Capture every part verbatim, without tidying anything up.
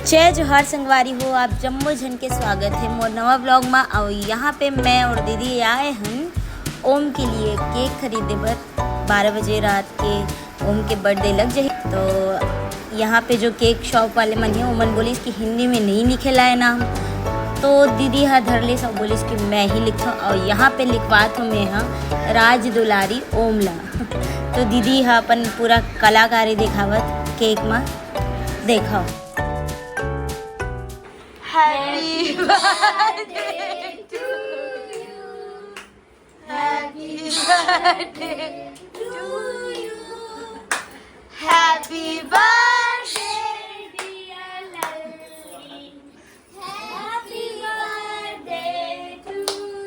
जय जोहार संगवारी हो, आप जम्मो झन के स्वागत हे मोर नवा vlog मा। अउ यहाँ पे मैं और दीदी आए हन ओम के लिए केक खरीदे बर। बारह बजे रात के ओम के birthday लग जाही। तो यहाँ पे जो केक शॉप वाले मन हे, ओमन बोलिस कि हिंदी में नहीं लिखे ला हे नाम। तो दीदी हा धर लेस अउ बोलिस कि मैं ही लिखथों, अउ यहाँ पे लिखवात हों मैं हा राज दुलारी ओम ला। तो दीदी हा अपन पूरा कलाकारी दिखावत केक मा, देखव। Happy birthday to you. Happy birthday to you. Happy birthday, dear Lalli. Happy birthday to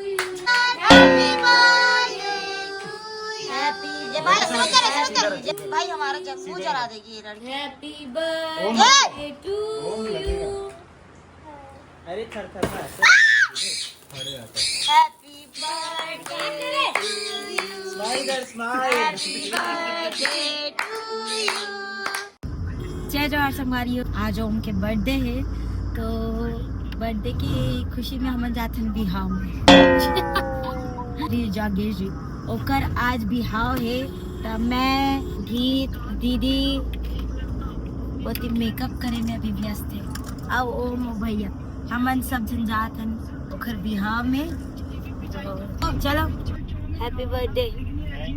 you. Happy birthday to you. Happy, ये भाई, सुनो, सुनो, सुनो, सुनो। ये भाई, हमारा जग मुंह जला देगी ये लड़की। Happy birthday to you. अरे थर थर ना, ऐसे खड़े रहता है। Happy birthday to you. Smile कर, smile. Happy birthday to you. जय जोहार संगवारी हो, आज ओम के birthday हे, तो birthday की खुशी में हमन जाथन बिहाव में। अरे जागेश जी, ओकर आज बिहाव हे, त मैं, गीत, दीदी, ओती makeup करे में अभी व्यस्त हे। अब ओम भैया, हमन सब झन जात हन ओकर बिहाव में। तो चलो, happy birthday।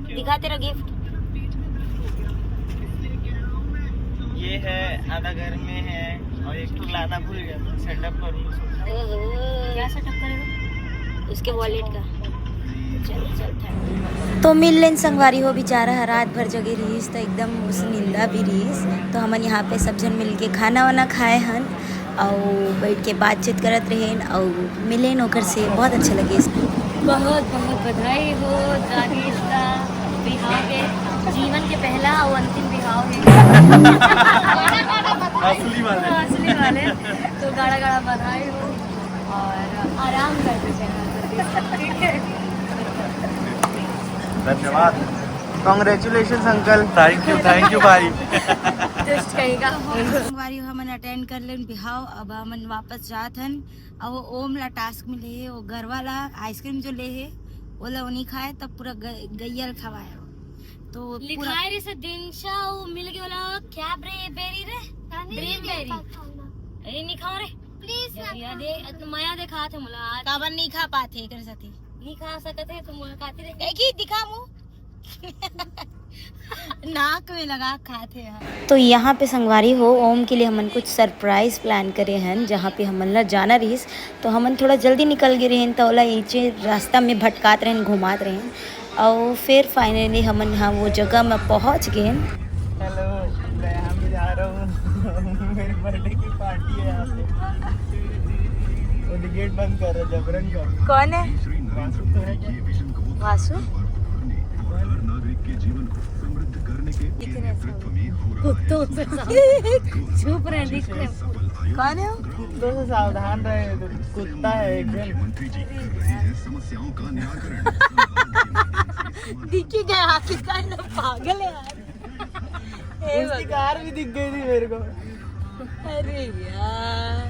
दिखा तेरा gift। ये है, आधा घर में है और एक ठो लाना भूल गया, setup करूंगा सोचा। ओहो। क्या setup करेगा? उसके wallet का। चलो, चलता है। तो मिल लेन संगवारी हो, बेचारा ह रात भर जगे रहिस, तो एकदम उस निंदा भी रहिस। तो हमन यहाँ पे सब झन मिलके खाना वाना खाए हन, अउ बैठ के बातचीत करत रहेन, अउ मिलेन ओकर से, बहुत अच्छा लगे। बहुत बहुत बधाई हो जागेश का बिहाव के, जीवन के पहला और अंतिम बिहाव है। असली वाले। असली वाले। तो गाड़ा गाड़ा बधाई हो और आराम कर दीजिए। ठीक है। धन्यवाद। Congratulations uncle। Thank you, thank you भाई। Just कहेगा। संगवारी हमन attend कर लेन बिहाव, अब हमन वापस जात हन। अब वो ओम ला task मिले हे, वो गरवा ला ice cream जो ले हे, ओला वो नहीं खाए, तब पूरा ग-, गैया ल खवाए। तो पूरा लिखाए रे से दिन शा, वो मिल गया वाला क्या bre-, berry रे? Blueberry। अरे नहीं खाओ रे। Please ना। यार, ये तो मया देखा थे मुला आज। काबर नहीं खा पाते कर साथी? नहीं खा सकते, तुम खाते रहे। एक ही दिखा मुंह। नाक में लगा खाते हैं। तो यहाँ पे संगवारी हो, ओम के लिए हमन कुछ surprise plan करे हन, जहाँ पे हमन ला जाना रहिस, तो हमन थोड़ा जल्दी निकल गए रहन, तो ओला इचे रास्ता में भटकात रहन, घुमात रहन, और फिर finally हमन हा वो जगह में पहुँच गए। Hello, मैं यहाँ पे जा रहा हूँ। मेरी birthday की party है यहाँ पे। वो गेट बंद कर रहा, जबरन कर। कौन है? वासु तो है क्या? वासु? कुत्तों से साफ। चुप रहे, दिख रहे। कौन है वो? कुत्तों से सावधान रहे, कुत्ता है एकदम। दिख ही गया आखिरकार, ना पागल है यार। हे उसकी भगवान। कार भी दिख गई थी मेरे को। अरे यार,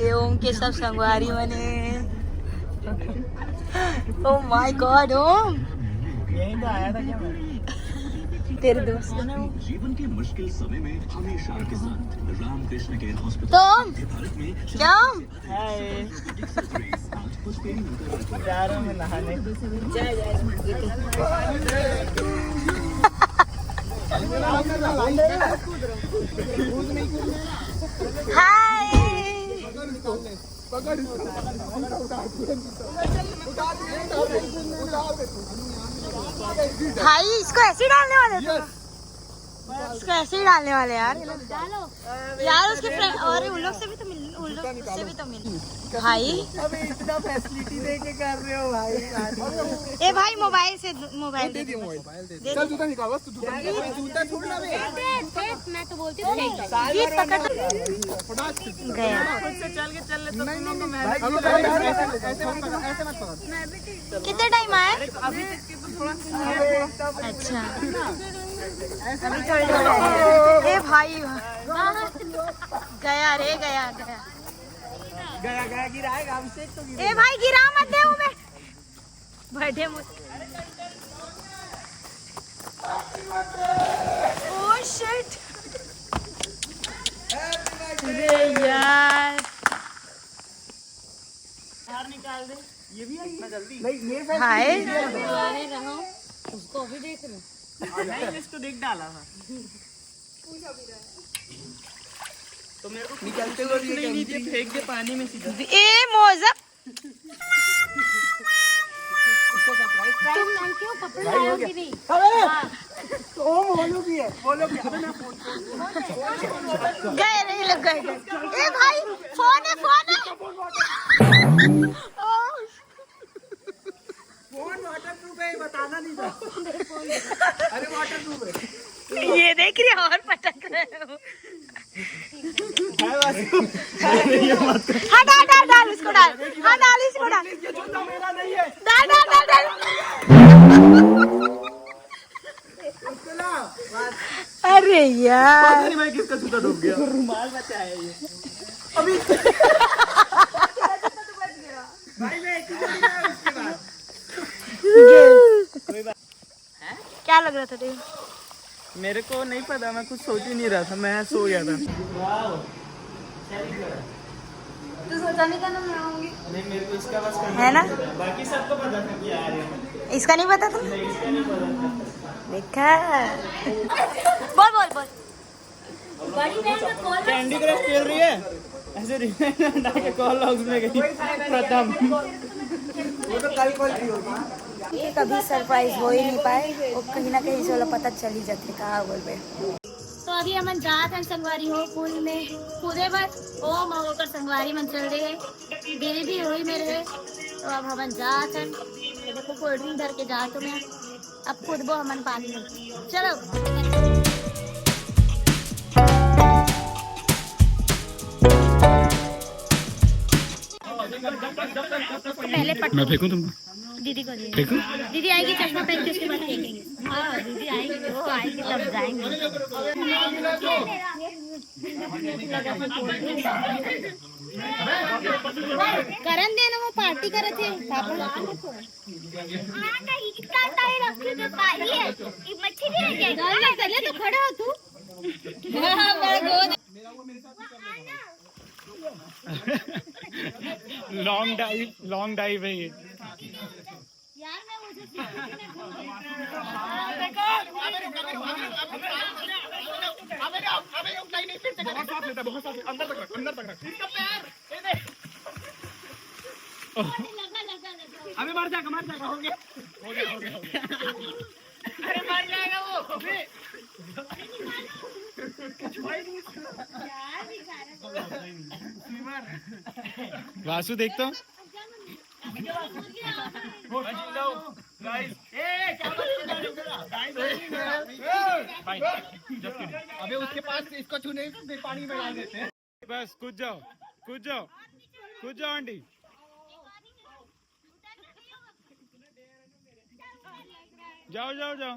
ये ओम के सब संगवारी बने। Oh my God, ओम। यहीं तो आया था क्या मैं? तेरे दोस्त। जीवन के मुश्किल समय में हमेशा के साथ रामकृष्ण केयर हॉस्पिटल। तो ओम, भारत में क्या ओम? हाय। जा रहा हूँ मैं नहाने। हाय। भाई, इसको ऐसे ही डालने वाले थे। इसको ऐसे ही डालने वाले यार। डालो। यार, उसके फ्रेंड, अरे उन लोग से भी तो मिल, उन लोग से भी तो मिल। भाई, अबे इतना facility दे के कर रहे हो भाई। ए भाई, मोबाइल से, मोबाइल दे दे। मोबाइल दे दे। चल, जूता निकाल, बस तू जूता निकाल। जूता छोड़ ना बे। दे, दे, मैं तो बोलती हूँ, फेंक दे। ये पकड़। फटाक से। गया। खुद से चल के चल ले तो। नहीं, नहीं, नहीं, ऐसे, ऐसे मत पकड़, ऐसे मत पकड़। कितने टाइम आए? अभी तक के तो थोड़ा सा। अच्छा। अभी थोड़ी देर है। ए आई वाह। गया रे, गया, गया। गया, गया, गिराएगा, अभिषेक तो गिरेगा। ए भाई, गिरा मत दे उमे। बर्थडे मुझ Oh shit। अरे यार। बाहर निकाल दे। ये भी आई है? जल्दी। नहीं, ये फैसला हाय। नहीं किया था। बाहर रहो, उसको अभी देख रहे। नहीं, इसको देख डाला था। तो मेरे को निकलते हुए भी नहीं, नहीं, ये फेंक दे पानी में सीधा। ए मोजब। इसको सरप्राइज था। तुम नंगे हो, कपड़े भाई, हो लाओगे गया। नहीं? अरे! हाँ। ओ, मोनू भी है। बोलो क्या? अबे, मैं phone, phone, phone, phone, phone, phone. गए रे, ये लोग गए, गए। ए भाई, फोन है, फोन है। फोन वाटरप्रूफ है, ये बताना नहीं था। अरे, वाटरप्रूफ है। ये देख रही है और पटक रहे हो। हाँ, डाल, डाल, डाल, इसको डाल। हाँ, डाल, इसको डाल। ये जूता मेरा नहीं है। डाल, डाल, डाल, डाल। उसको ला। अरे यार। पता नहीं भाई किसका जूता डूब गया। रुमाल बचा है ये। अभी भाई, मैं एक ही जोड़ी में उसके बाद। ये। कोई बात। क्या लग रहा था तेरे? मेरे को नहीं पता, मैं कुछ सोच ही नहीं रहा था, मैं सो गया था। तू सोचा नहीं था ना मैं आऊंगी। नहीं, मेरे को इसका बस है ना? बाकी सबको पता था कि आ रहे हैं। इसका नहीं पता था? नहीं, इसका नहीं पता था। देखा। बोल, बोल, बोल। कैंडी क्रश खेल रही है, ऐसे रिवेंज हटा के कॉल लॉग्स में गई प्रथम। वो तो कल कॉल की होगी। ये कभी सरप्राइज हो ही नहीं पाए, वो कहीं ना कहीं से वाला पता चल ही जाते, कहाँ बोल रहे। तो अभी हमन जात हन संगवारी हो पुल में कूदे बर। ओ मऊ ओकर संगवारी मन चल रहे हैं, देवी भी होई मेरे है। तो अब हमन जात हन, ये देखो कोल्ड ड्रिंक धर के जात हूँ मैं। अब कूदबो हमन पानी में। चलो। पहले पट मैं फेंकूं तुमको? दीदी को दे। फेंकूं? दीदी आएगी, चश्मा पहन के, उसके बाद फेंकेंगे। हाँ, दीदी आएगी, वो आएगी तब जाएंगे। करन देना, वो पार्टी करत हे पापा। मच्छी भी है क्या? पहले तो खड़ा हो तू। हाँ, हाँ, मैं गोद। लॉन्ग डाइव, लॉन्ग डाइव है ये। यार, मैं मुझे सीखने में भूल गई। बहुत सांस लेता है, बहुत सांस, अंदर तक रख, अंदर तक रख। इसका पैर, ये देख। लगा, लगा, लगा। अबे मर जाएगा, मर जाएगा, हो गया। हो गया, हो गया, हो गया। अरे मर जाएगा वो। अबे। यार, बेकार है। वासु देख तो। भाई, just kidding। अबे उसके पास इसको छूने से पानी में डाल देते हैं। बस कूद जाओ, कूद जाओ, कूद जाओ आंटी। जाओ, जाओ, जाओ।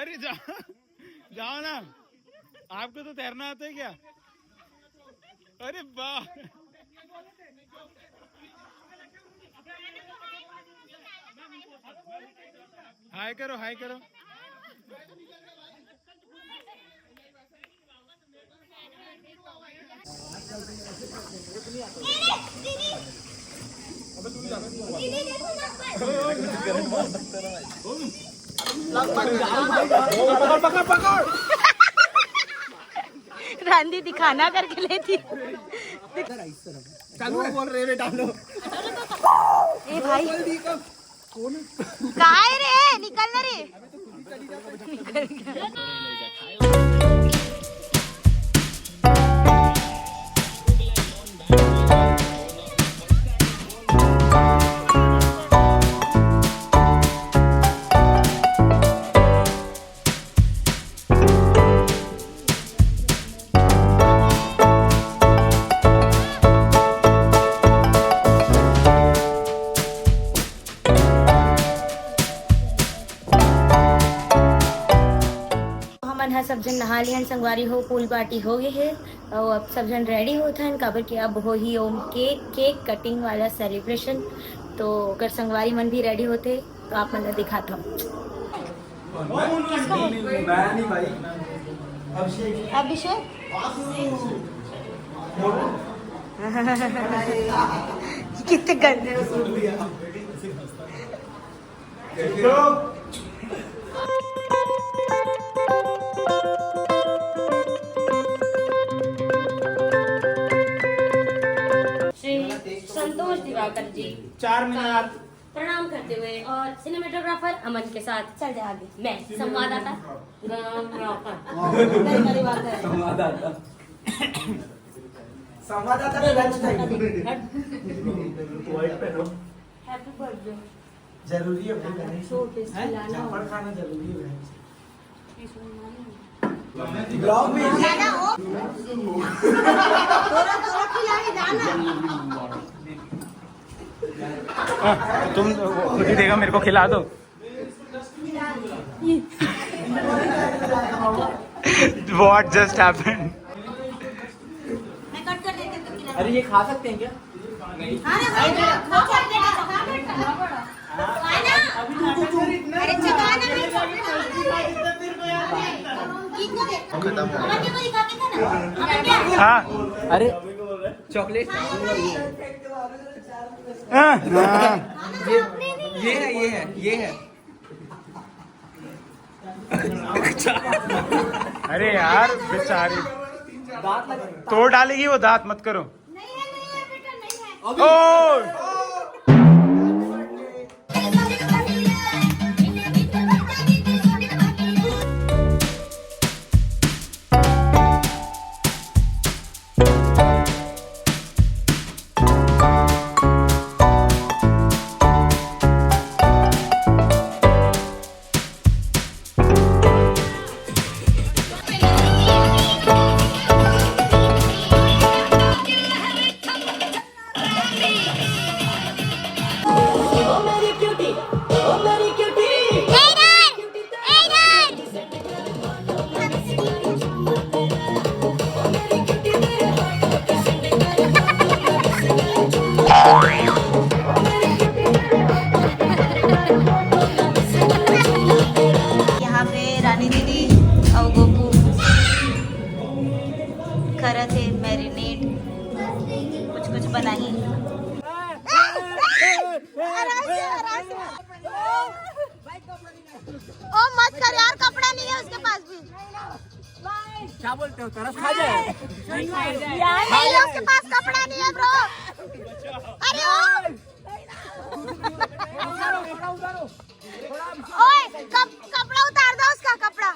अरे जाओ, जाओ ना। आपको तो तैरना आता है क्या? अरे वाह। हाय करो, हाय करो। रांधी दिखाना करके लेती। चालू है, बोल रहे रे, डालो। ए भाई। बोल दी कब? कौन? काय रे? निकल ना रे। हमन ह सब झन नहा चलिए संगवारी हो, पूल पार्टी हो गए है और अब सब जन रेडी होत हन, काबर कि अब हो ही ओम केक, केक कटिंग वाला सेलिब्रेशन। तो अगर संगवारी मन भी रेडी होते तो आप मन ला दिखाता हूँ। अभिषेक। कितने गंदे। श्री संतोष दिवाकर जी चार मीनार प्रणाम करते हुए और सिनेमेटोग्राफर अमन के साथ चल जाए आगे। मैं संवाददाता। संवाददाता। संवाददाता ने लंच टाइम। व्हाइट पहनो। Happy birthday. जरूरी है भाई, नहीं? छोटे से हैं? खिलाना जाफर खाना जरूरी है भाई। ब्लॉग में। थोड़ा थोड़ा खिला के जाना। हाँ, तुम खुद ही देगा, मेरे को खिला दो। What just happened? अरे, ये खा सकते हैं क्या? अरे, चबाना। अरे, चबाना। खत्म हो गया। हाँ। अरे, चॉकलेट। हाँ। ये, ये है, ये है, ये है। अरे यार, बेचारी। दांत लग- तोड़ डालेगी वो, दांत मत करो। ओ। यहाँ पे रानी दीदी और गोपू करत हे मैरिनेट, कुछ कुछ बनाही। ओ मत कर यार, कपड़ा नहीं है उसके पास भी। क्या बोलते हो, तरस खा जाए? यार नहीं है उसके पास, कपड़ा नहीं है ब्रो। अरे ओ। ओए, कप-, कपड़ा उतार दो उसका, कपड़ा।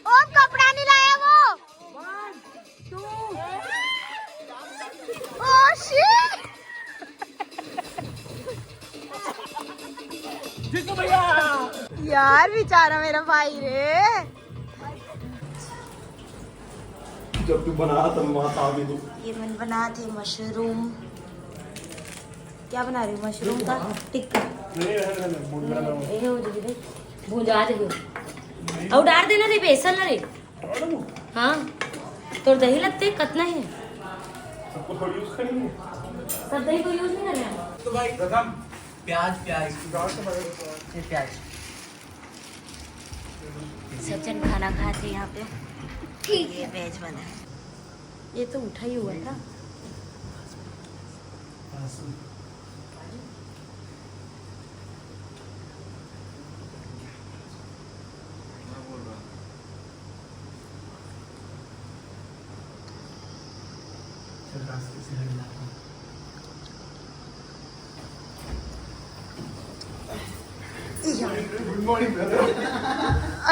ओ, कपड़ा नहीं लाया वो। ओ shit। जीतू भैया। यार, बेचारा मेरा भाई रे। जब तू बना तब माता भी तू। ये मन बना थे मशरूम। क्या बना रही हूँ? मशरूम का टिक्का। नहीं, नहीं, नहीं, नहीं, भूंजा ना हो। ये हो जाएगी रे। भूंजा आ जाएगी। और डाल देना रे, बेसन ना रे। हाँ, तोर दही लगते कतना है? सबको थोड़ी यूज़ करेंगे। सब दही को यूज़ नहीं कर रहे हैं। तो भाई, प्रथम प्याज, प्याज। ये प्याज। सब जन खाना खाते हैं यहाँ पे। ठीक है। ये वेज वाला है। ये तो उठा ही हुआ था।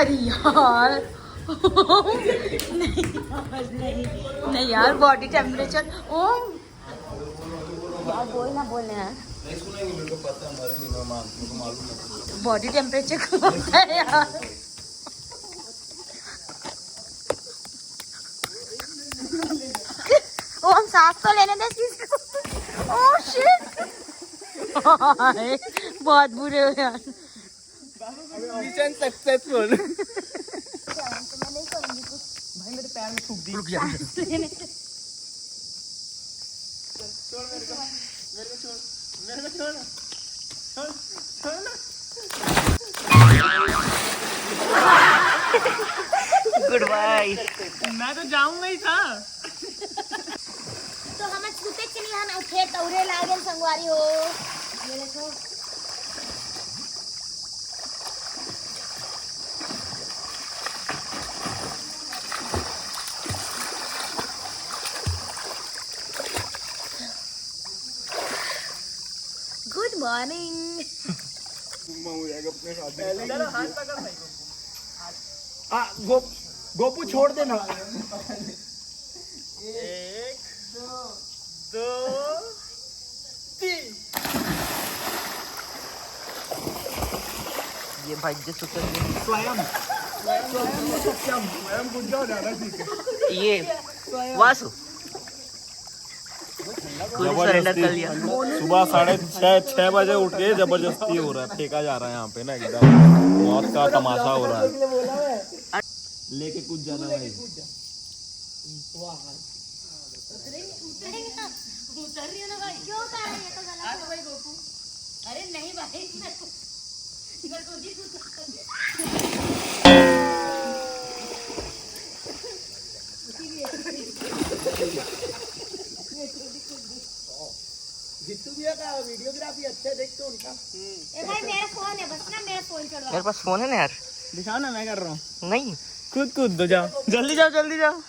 अरे यार। नहीं यार, नहीं, नहीं यार, बॉडी टेम्परेचर। ओम यार, बोल ना, बोल ना यार। नहीं सुनेंगे, मेरे को पता है, मरेंगे, मैं मान, मेरे को मालूम है। बॉडी टेम्परेचर कम होता है यार। ओ, हम सांस तो लेने दे इसको। Oh shit. बहुत बुरे हो यार। Mission successful. भाई मेरे पैर में थूक दी। रुक जा, रुक जा। छोड़ मेरे को, मेरे को छोड़, मेरे को छोड़, छोड़, छोड़ ना। गुड बाय। मैं तो जाऊंगा ही था। तो हम छूते चली हन, खेत दौरे लागेल संगवारी हो। ये देखो। गुड मॉर्निंग। चलो हाथ पकड़ भाई को। आ, गो, गोपू छोड़ देना। एक, दो, तीन। ये भाई जो सुतर स्वयं, स्वयं में सत्यम। स्वयं कुछ जाओ ज्यादा ठीक है। ये वासु। खुद सरेंडर कर लिया। सुबह साढ़े छह छह बजे उठ के जबरदस्ती हो रहा है, फेंका जा रहा है यहाँ पे ना, एकदम मौत का तमाशा हो रहा है। लेके कूद जाना भाई। उतर रही है ना भाई, क्यों उतार रही है तो गला? अरे नहीं भाई, मैं खुद ही खुद जित्तू भैया का वीडियोग्राफी अच्छा है, देख तो उनका। ए भाई, मेरा फोन है, बस ना मेरा फोन चढ़वा। मेरे पास फोन है ना यार। दिखाओ ना, मैं कर रहा हूँ। नहीं। खुद कूद दो, जाओ, जल्दी जाओ, जल्दी जाओ।